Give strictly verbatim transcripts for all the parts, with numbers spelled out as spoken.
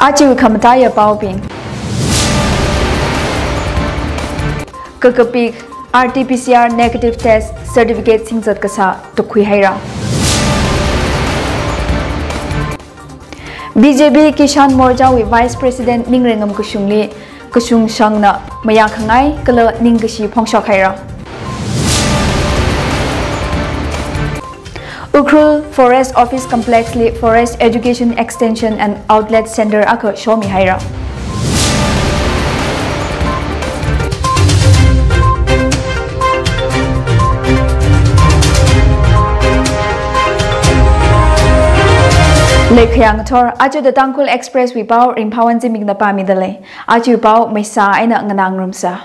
Aja khamataiya paobing. Kakapik R T P C R negative test certificate singzat kasā tukhuihaira. B J P Kisan Morcha wui Vice President Ningrengam Kashungli Kashung Shangna mayākhangai kala ningkashi phongshokhaira. Ukhrul Forest Office Complex li Forest Education Extension and Outlet Center akha shomihaira. Leikhayang thor, aja The Tangkhul Express wui pao Ringphāwon Zimikna pāmidalei. Aja pao maisa eina nganāngarumsa.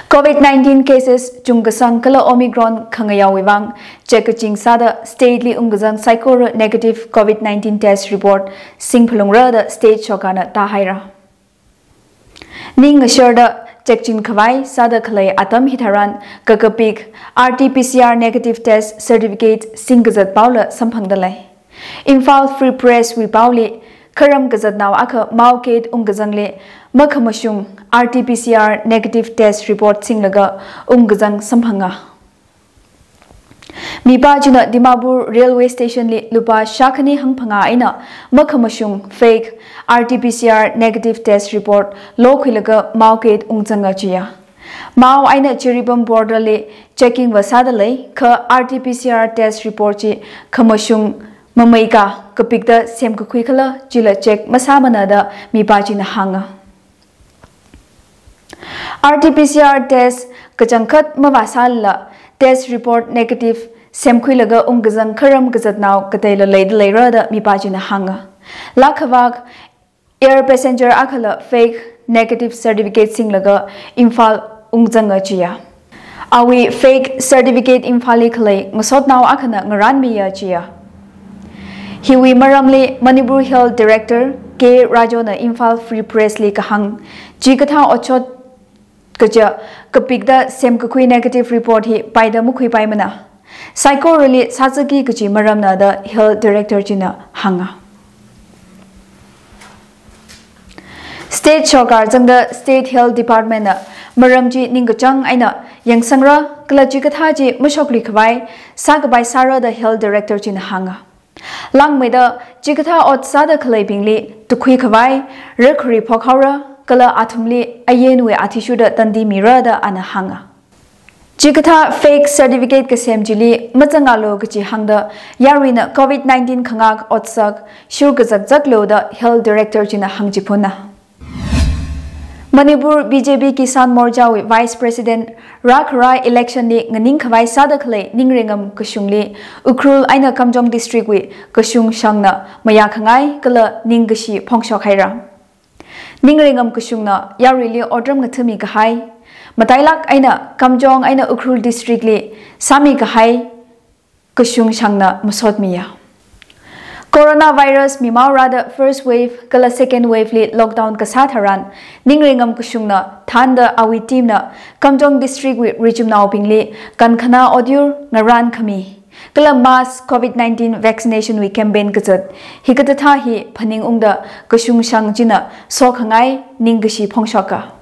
Covid nineteen cases chungkasang kala Omicron khangayaowui vang check kaching sāda state li ungkazang saikora negative Covid nineteen test report singphalungra da state sorkarna tāhaira. Ning ngasharda check ching khavai sāda khalei atam hitharan kakapik R T P C R negative test certificate singkazat paola samphangdalei. Imphal Free Press wui paoli, kharam kazatnao akha Mao Gate ungkazangli makhamashung R T P C R negative test report singlaga ungkazang samphanga. Mipā china Dimapur Railway Station li lupā shākhani hangphangā eina makhamashung fake R T P C R negative test report lokhuilaga Mao Gate ungzanga chiya. Mao eina Jiribam border li checking va sādalei, kha R T P C R test report chi khamashung mameika kapikda semkakhui khala chila check masāmana da mipā china hānga. R T P C R test kachangkhat mavāsālala test report negative semkhuilaga ungkazang kharam kazatnao kateila leidaleira da mipā china hānga. Lakhavak air passenger akhala fake negative certificate singlaga Imphal ungzanga chiya. Awui fake certificate Imphal li khalei ngasotnao akhana ngaranmiya chiya. Hiwui maramli Manipur Health Director K Rajona Imphal Free Press li kahāng, chikathā otshot kaja kapikda semkakhui negative report hi paida makhuipaimana. Saikorali sāzaki kaji maramna da Health Director china hānga. State sorkar zangda State Health Department na maram chi ningkachāng eina yangsangra, kala chikathā chi mashoklui khavai sākapai sāra da Health Director china hānga. Langmeida chikathā ot sāda khaleibingli tukhui khavai rakhari phokhaora, kala athumli ayenwui athishurda tandi mira da ana hānga. Chikathā fake certificate kasem chili mazangalu kaji hāngda yaruina Covid nineteen khangak otsak shur kazakzaklu da Health Director china hāngchiphunna. Manipur B J P Kisan Morcha wui Vice President rākharai election li nganing khavai sāda khalei Ningrengam Kashungli Ukhrul eina Kamjong District wui Kashung Shangna mayākhangai kala ningkashi phongshokhaira. Ningrengam Kashungna yaruili otram ngathami kahai, matailak eina Kamjong eina Ukhrul District li sāmi kahai Kashung Shangna masotmiya. Coronavirus mimao rāda first wave kala second wave li lockdown kasā tharan, Ningrengam Kashungna thānda awui team na Kamjong District wui richumnaobingli kankhana otyur ngaran khami kala mass Covid nineteen vaccination wui campaign kazat hikathā hi phaningungda Kashung Shang china sokhangai ningkashi phongshoka.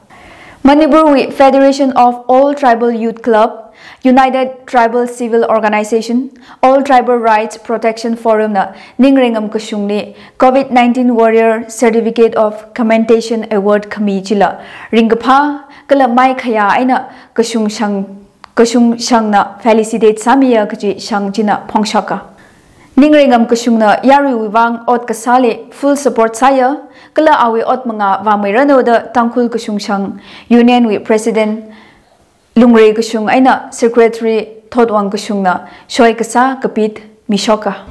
Manipur wui Federation of All Tribal Youth Club, United Tribal Civil Organization, All Tribal Rights Protection Forum na Ningrengam Kashungli Covid nineteen Warrior Certificate of Commendation Award khami chila ringkaphā kala maikhayā eina Kashung Shang Kashung Shangna felicitate sāmiya kaji Shang china phongshoka. Ningrengam Kashungna yaruiwui vang ot kasāli full support sāya, kala awui ot mangā vāmeiranu da Tangkhul Kashung Shang Union wui President Lungrei Kashung eina Secretary Thotwang Kashungna soi kasā kapit mishoka.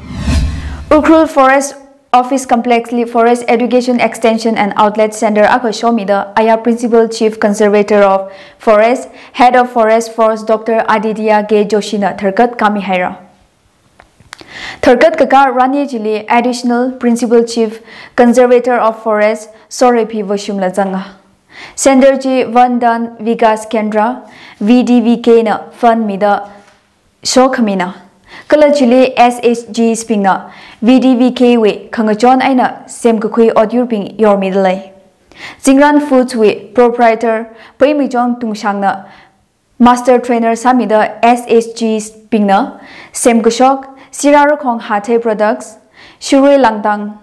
Ukhrul Forest Office Complex li Forest Education Extension and Outlet Center akha shomida aya Principal Chief Conservator of Forest, Head of Forest Force Doctor Aditya K Joshi na tharkat kami haira. Tharkat kakā rani chili Additional Principal Chief Conservator of Forest Sorepi Vashumla zanga. Center chi Van Dhan Vikas Kendra, V D V K na fund mida shokhamina. Kala chili S H Gs bingna V D V K wui khangachon eina semkakhui otyurbing yormidalei. Zingran Foods wui proprietor Peimeijong Tungshangna master trainer sāmida S H Gs bingna semkashok Sirarakhong Hathei Products, Shirui Langtang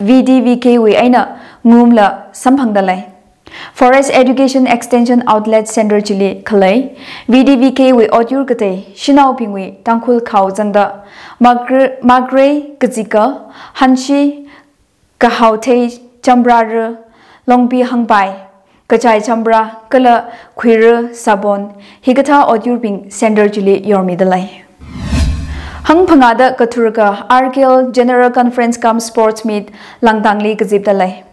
V D V K wui eina ngumla samphangdalei. Forest Education Extension Outlet Center chili khalei V D V K wui otyur katei shanaobingwui Tangkhul khao zangda makre-, makre kazika, hanshi, kahao thei chambra ru, longpi hangpai, kachai chambra, kala khuiru sabon, hikathā otyurbing center chili yormidalei. Hangphangāda kathurka R K L General Conference cum Sports Meet Langtangli kazipdalei.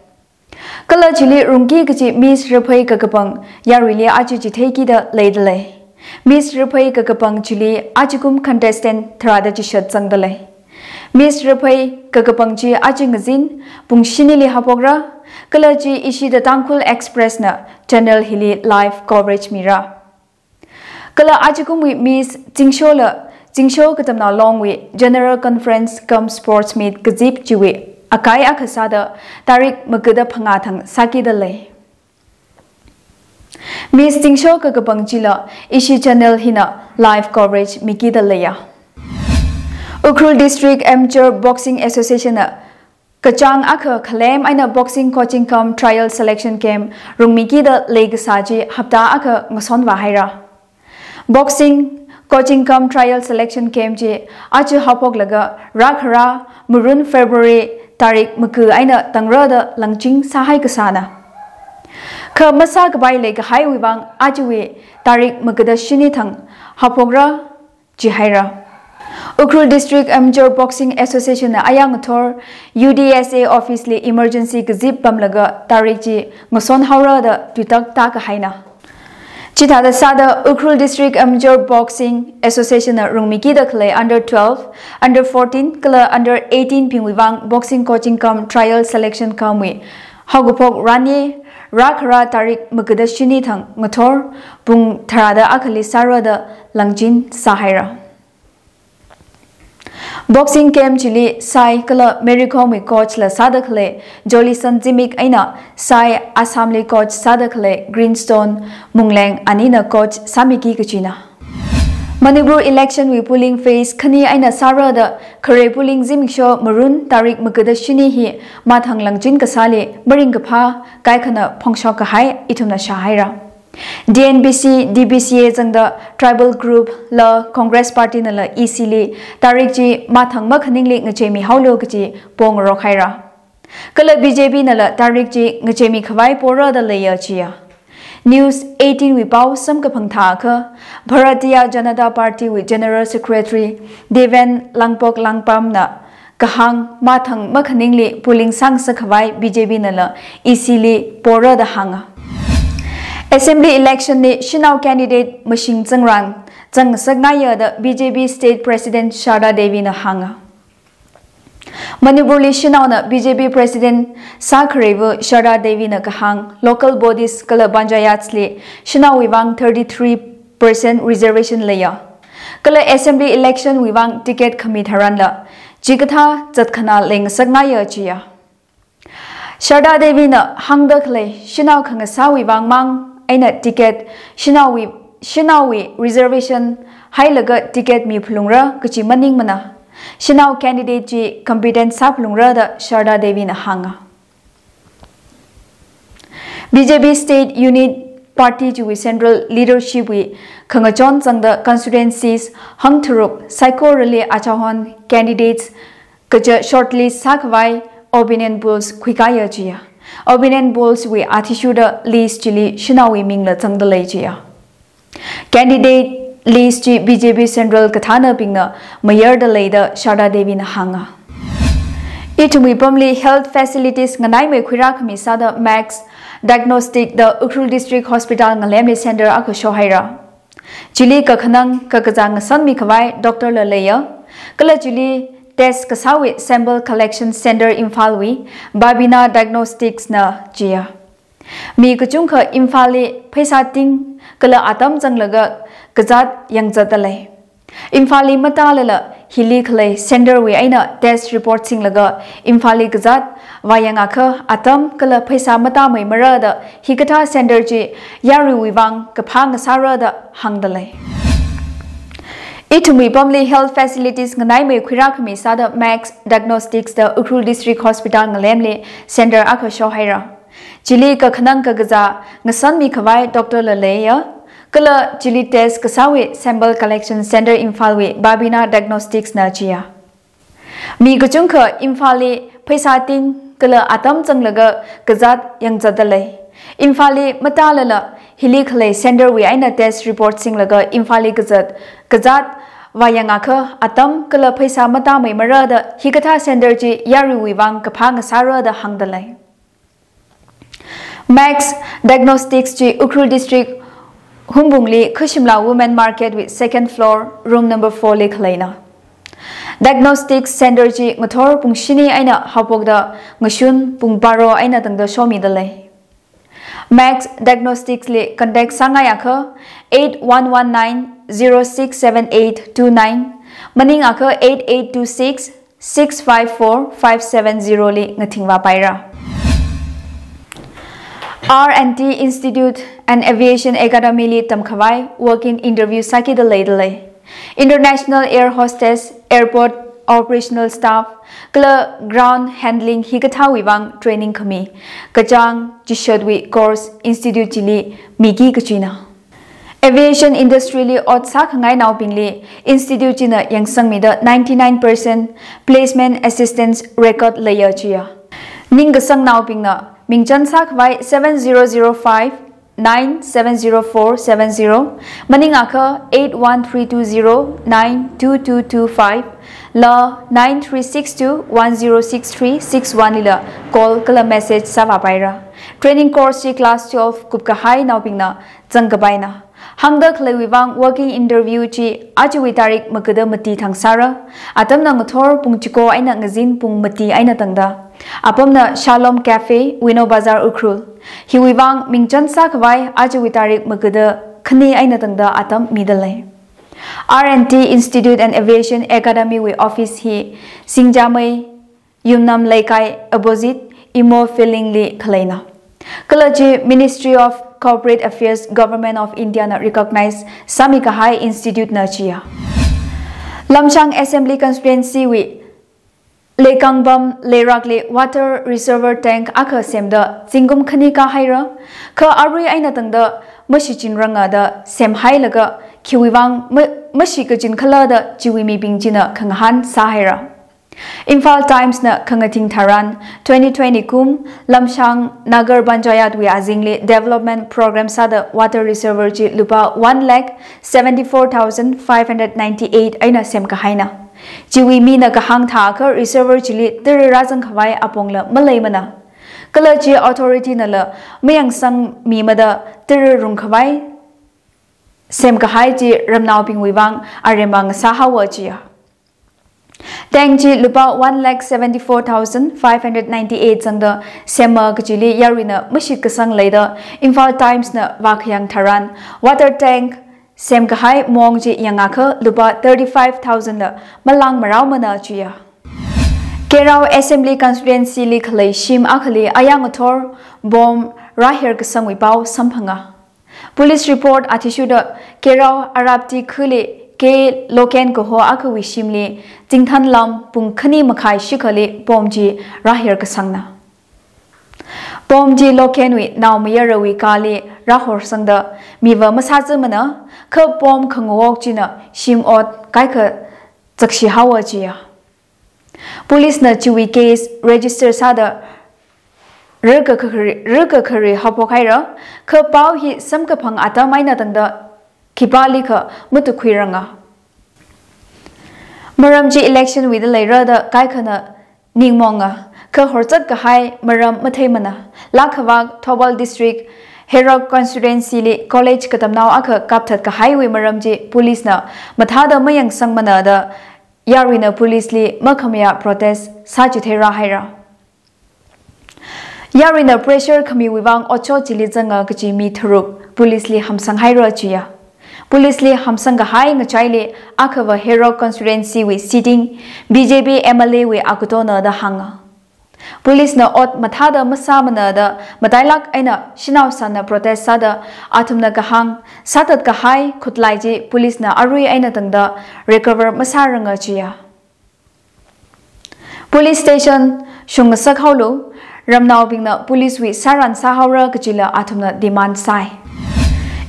Kala chili rungki kachi Miss Raphei kakapang yaruili aja chitheikida leidalei. Miss Raphei kakapang chili ajakum contestant tharāda chishat zangdalei. Miss Raphei kakapang chi aja ngazin pung shinili haophokra, kala chi ishi The Tangkhul Express na channel hili live coverage mira. Kala ajakumwui Miss Zingshola, Zingsho Katamnao Longwui General Conference cum Sports Meet kazip chiwui akai akha sāda tarik magada phangā thang sākidalei. Miss Zingsho kakapang chila ishi channel hina live coverage mikida leiya. Ukhrul District Amateur Boxing Association na kachāng akha khalem eina boxing coaching cum trial selection camp rungmikida leikasā chi hapta akha ngasonvāhaira. Boxing coaching cum trial selection camp chi aja haophoklaga rākhara Marun February tarik maga eina tangrada langching sāhai kasāna. Kha masākapai leikahaiwui vang ajawui tarik magada shini thang haophokra jihaira. Ukhrul District Amateur Boxing Association na ayang ngathor U D S A office li emergency kazip pamlaga tarik chi ngasonhaora da tuitak tākahaina. Chithāda sāda Ukhrul District Amateur Boxing Association na rungmikida khalei under twelve, under fourteen, kala under eighteen bingwui vang boxing coaching cum trial selection camp wui haokaphok rani rākhara tarik magada shini thang ngathor pung tharāda akhali sāra da langchin sāhaira. Boxing camp chili Sai kala Mary Kom wui coach la sāda khalei Jolison Zimik eina Sai Assam li coach sāda khalei Greenstone Mungleng anina coach sāmiki kachina. Manipur election wui polling phase khani eina sāra da khare polling zimiksho Marun tarik magada shini hi mathang langchin kasāli maringkaphā kaikhana phongshok kahai ithumna shāhaira. D N B C, D B C A zangda tribal group la Congress Party nala E C li tarik chi mathang makhaningli ngacheimi haolu kachi pongarok haira. Kala B J P nala tarik chi ngacheimi khavai pora da leiya chiya. News eighteen wui pao samkaphang thākha, Bharatiya Janata Party wui General Secretary Deven Langpok Langpam na kahāng mathang makhaningli polling sāngasak khavai B J P nala E C li pora da hānga. Assembly election li shanao candidate mashing zangrang zangngasakngaiya da B J P State President Sharda Devi na hānga. Manipur li shanaona B J P President sākhareiva Sharda Devi na kahāng local bodies kala panchayats li shanaowui vang thirty-three percent reservation leiya. Kala assembly election wui vang ticket khami tharanla chikathā zatkhanā leingasakngaiya chiya. Sharda Devi na hāngda khalei shanao khangasāwui vang mang eina ticket shanaowui, shanaowui reservation hailaga ticket miphalungra kachi maningmana. Shanao candidate chi competent sāphalungra da Sharda Devi na hānga. B J P State Unit Party chiwui Central Leadership wui khangachon zangda constituencies hangtharuk saikorali achahon candidates kaja shortlist sākhavai opinion polls khuikaiya chiya. Opinion polls wui athishurda list chili shanaowui mingla zangda lei chiya. Candidate list chi B J P Central kathānabingna mayarda lei da Sharda Devi na hānga. Ithumwui pamli health facilities nganaimei khuirā khami sāda Max Diagnostic da Ukhrul District Hospital ngalemli center akha shohaira. Chili kakhanang kakazā ngasanmi khavai doctor la leiya. Kala chili test kasāwui sample collection center Imphal wui Babina Diagnostics na chiya. Mi kachungkha Imphal li pheisā ting kala atam zanglaga kazāt yangzatda lei. Imphal li matālala hili khalei center wui eina test report singlaga Imphal li kazāt vāyangakha atam kala pheisā matāmeimara da hikathā center chi yaruiwui vang kaphā ngasāra da hāngdalei. Ithumwui pamli health facilities nganaimei khuirākhami sāda Max Diagnostics da Ukhrul District Hospital Ngalemli center akha shohaira. Chili kakhanang kakazā ngasanmi khavai doctor la leiya. Kala chili test kasāwui sample collection center Imphal wui Babina Diagnostics na chiya. Mi kachungkha Imphal li pheisā ting kala atam zanglaga kazāt yangzatdalei. Imphal li matālala hili khalei center wui eina test report singlaga Imphal li kazāt, kazāt vāyangakha atam kala pheisā matāmeimara da hikathā center chi yaruiwui vang kaphā ngasāra da hāngdalei. Max Diagnostics chi Ukhrul District Hungpungli Khushimla Women Market wui second floor room number four li khaleina. Diagnostics center chi ngathor pung shini eina haophokda ngashun pung baro eina tangda shomidalei. Max Diagnostics li contact sāngaiakha eight one one nine zero six seven eight two nine, maningakha eight eight two six six five four five seven zero li ngathingvāpaira. R and T Institute and Aviation Academy li tamkhavai walk-in interview sākida leidalei. International air hostess, airport operational staff, kala ground handling hikathāwui vang training khami kachāng chishatwui course institute chili miki kachina. Aviation industry li ot sākhangainaobingli institute china yangsangmida ninety-nine percent placement assistance record leiya chiya. Ningkasangnaobingna mingchan sākhavai seven zero zero five nine seven zero four seven zero, maningakha eight one three two zero nine two two two five la nine three six two one zero six three six one lila call kala message sāvāpaira. Training course chi class twelve kupkahainaobingna zangkapaina. Hāngda khaleiwui vang walk-in interview chi ajawui tarik magada mati thang sāra. Atamna ngathor pung chiko eina ngazin pung mati eina tangda. Apamna Shalom Cafe, Wino Bazar, Ukhrul. Hiwui vang mingchan sākhavai ajawui tarik magada khani eina tangda atam midalei. R and T Institute and Aviation Academy wui office hi Singjamei Yumnam Leikai opposite Imo Filling li khaleina. Kala chi Ministry of Corporate Affairs, Government of India na recognize sāmi kahai institute na chiya. Lamshang Assembly Constituency wui Leikangbam Leirakli water reservoir tank akha semda zingkum khani kāhaira, kha arui eina tangda mashichinranga da semhailaga khiwui vang ma-, mashikachin khala da chiwui mibing china khangahān sāhaira. Imphal Times na khangathing tharan, twenty twenty kum Lamshang Nagar Panchayat wui azingli development program sāda water reservoir chi lupā one lakh seventy-four thousand five hundred ninety-eight eina semkahaina. Chiwui mina kahāng thākha reservoir chili tara rāzangkhavai apongla maleimana. Kala chi authority nala mayangsangmimada tara rungkhavai semkahai chi ramnaobingwui vang aremma ngasāhaowa chiya. Tank chi lupā one lakh seventy-four thousand five hundred ninety-eight zangda semma kachili yaruina mashitkasang leida Imphal Times na vākhayang tharan, water tank semkahai mong chi yangakha lupā thirty-five thousand la malāng maraomana chiya. Keirao Assembly Constituency li khalei shim akhali ayang athor bomb rāherkasangwui pao samphanga. Police report athishurda Keirao Arapti khuli K Loken kaho akhawui shimli zingthanlam pung khani makhai shikhali bomb chi rāherkasangna. Bomb chi Lokenwui naomayarawui kali rāhorsangda miva masāzamana, kha bomb khangawok china shim ot kaikha zakshihaowa chiya. Police na chiwui case register sāda rarkakhari, rarkakhari haophokhaira, kha pao hi samkaphang atam eina tangda khipālikha matukhuiranga. Maram chi election wuida leira da kaikhana ningmonga, kha horzat kahai maram matheimana. Lakhavak Thoubal District, Heirok Constituency li college katamnao akha kapthat kahaiwui maram chi police na mathāda mayangsangmana da yaruina police li makhamayā protest sāchitheira haira. Yaruina pressure khamiwui vang otshot chili zanga kachi mi tharuk police li hamsang haira chiya. Police li hamsang kahai ngachaili akhava Heirok constituency wui sitting B J P M L A wui akatona da hānga. Police na ot mathāda masāmana da matailak eina shanao sāna protest sāda athumna kahāng sāthat kahai khutlai chi police na arui eina tangda recover masāranga chiya. Police station shungngasak haolu, ramnaobingna police wui sāran sāhaora kajila athumna demand sāi.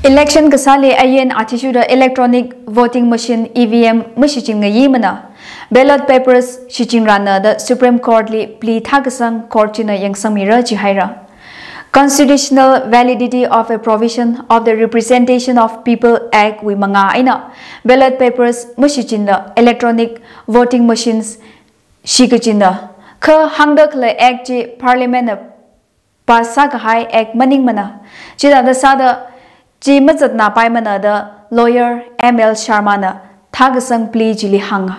Election kasāli ain athishurda electronic voting machine E V M mashichin ngayimana, ballot papers shichinrana da Supreme Court li plea thākasang court china yangsangmira jihaira. Constitutional validity of a provision of the Representation of People Act wui mangā eina ballot papers mashichinla electronic voting machines shikachinna. Kha hāngda khalei act chi Parliament na pass sākahai act maningmana. Chithāda sāda chi mazatnapaimana da lawyer M L Sharma na thākasang plea chili hānga.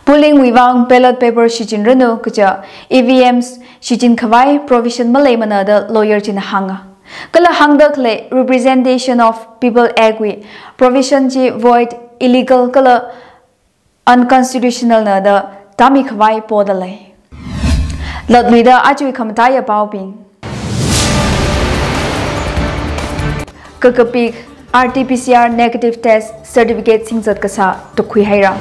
Polling wui vang ballot paper shichinranu kaja E V Ms shichin khavai provision maleimana da lawyer china hānga. Kala hāngda khalei Representation of People Act wui provision chi void, illegal kala unconstitutional na da tāmi khavai poda lei. Latluida ajawui khamataiya paobing. Kakapik R T P C R negative test certificate singzat kasā tukkhui haira.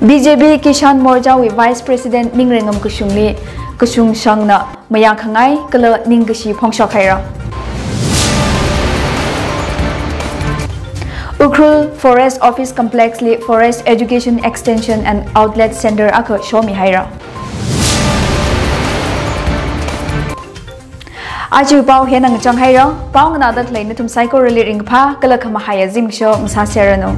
B J P Kisan Morcha wui Vice President Ningrengam Kashungli kashung shangna mayākhangai kala ningkashi phongshok haira. Ukhrul Forest Office Complex li Forest Education Extension and Outlet Center akha shomi haira. Aja pao hina ngachang haira, pao nganāda khalei nathum saikorali ringkaphā kala khamahaiya zimiksho masāserranu.